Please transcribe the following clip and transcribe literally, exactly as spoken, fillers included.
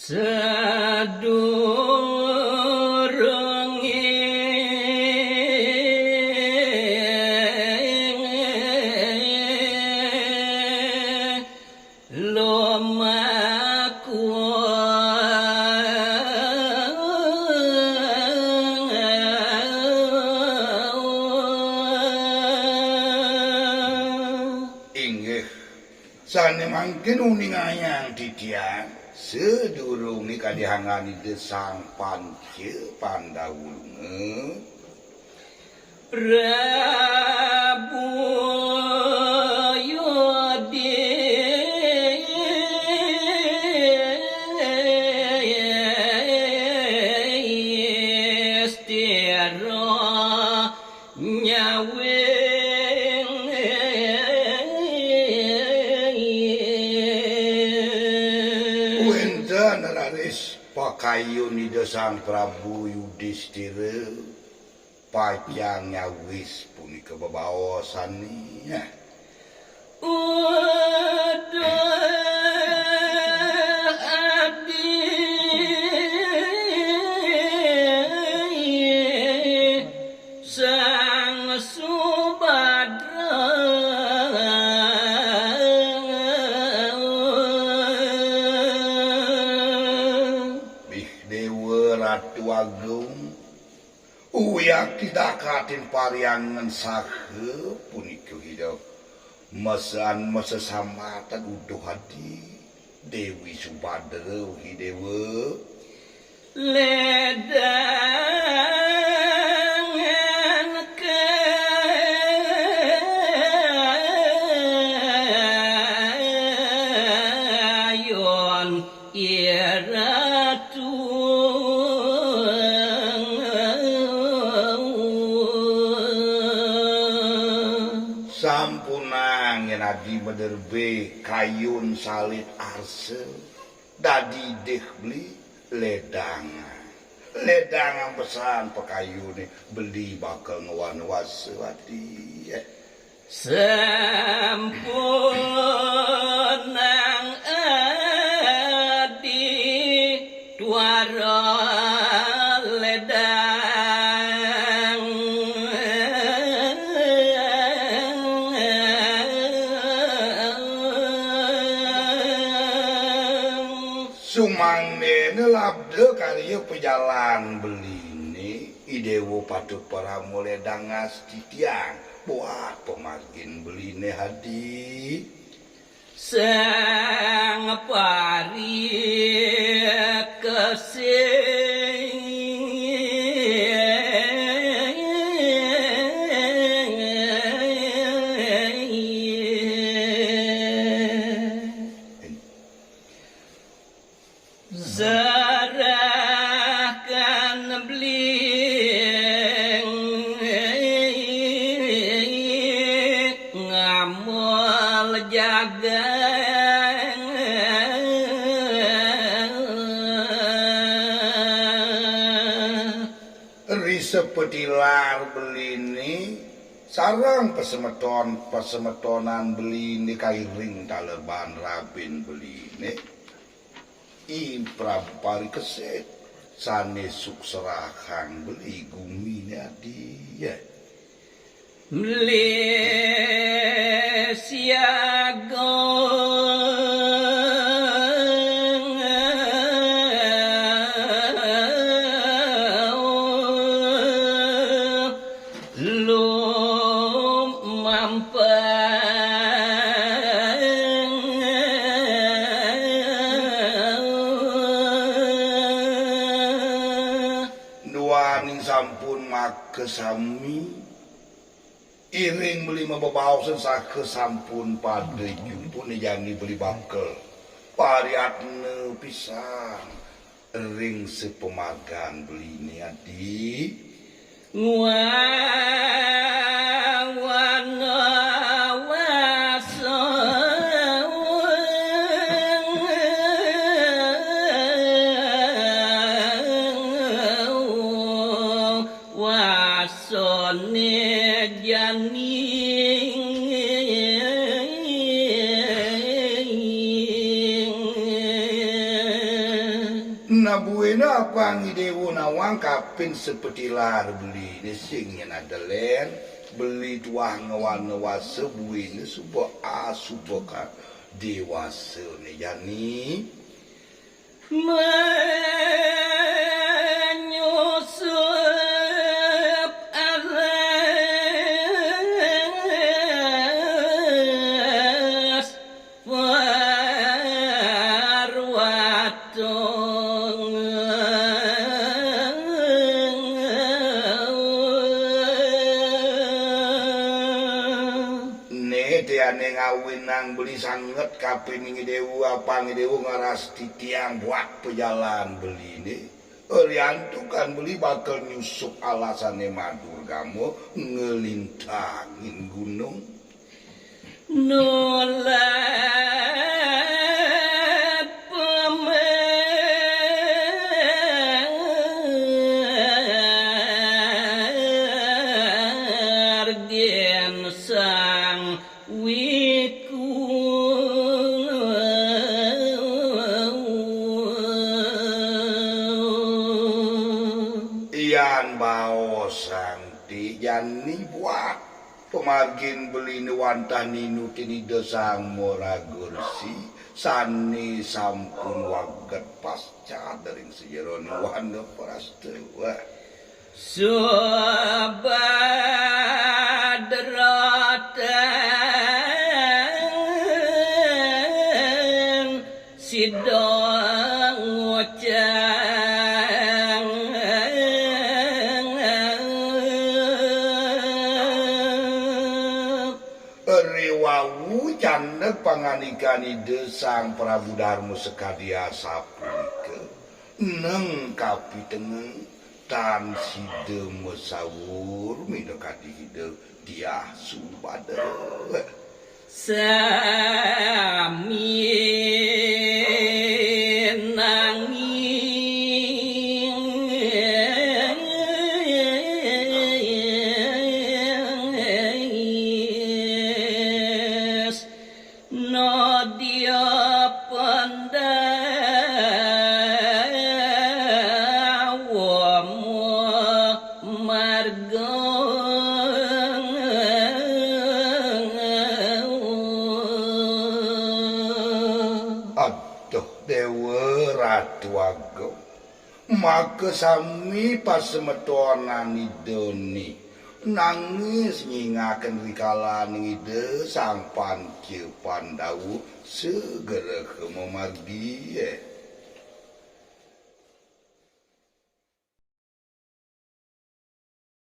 Sadurungé lumaku. Inggih, sané mangkin uningayang titiang, sadurungé kadihangan Ida Sang Panca Pandawa lunga. Prabu Yudistira nyawing. Wénten raris pakayun Ida Sang Prabu Yudistira pacang nyawis punika bebaosané. Uduh adi Sang Subadra. Bih Déwa Ratu Agung, uyakti dakatin pariangan saha punika Ida. Mesan masesambatan uduh adi Déwi Subadra ugi Déwa. Ledangan kayun iratu. Sampunang yén adi maderbé kayun salit arsa, dadi idih beli ledangan. Ledangan pesan pakayuné beli bakal ngwanwasa adi. Sampunang adi tuara ledang. Sumangdéna labda karya pajalan beliné, I Déwa patut parama ledang ngastitiang buat pamargin beliné adi. Sang parikasih. Serahkan beling ngamul jagang. Ri sapatilar beliné sareng pasemeton-pasemetonan beliné kairing taleban rabin beliné. I Prabu Parikesit sané sukserahang beli guminé adi. Beli siaga lumampah. Duaning sampun makasami, iring beli mabebaosan saha sampun pada jumpa jani beli bakal pariatna pisan ring sapamargan beliné adi. Ngwawana wasa wasané jani. Ina apang I Déwa nawang kapin sapatilar beliné sing nyén ada lén, beli tuah ngéwa-ngéwa sabuina suba asuba ka déwasané jani. Menyusup alas parwatung. Né té ané ngawinang beli sanget kapining I Déwa, apang I Déwa ngrastiti tiang buat pajalan beliné. Riantukan beli bakal nyusup alasané Madurgama nglintangin gunung. Nolad pamargin Sang Wiku. Yan baosang ti jani buat pamargin beliné wantah ninutin Ida Sang Maraga Resi sané sampun waget pascad ring sajeroning wanaprastha. Subadratang sida ngucap. Riwau candek pangandikan Ida Sang Prabu Darma sakadi asapunika, neng kapitengeng tan sida masaur minakadi Ida Diah Subadra. Sami nanging Nadya Pandawa marga. Aduh, Déwa Ratu Agung. Maka sami pasemetonan Idané nangis nyingaken rikalaning Ida Sang Panca Pandawa sagraha mamargi.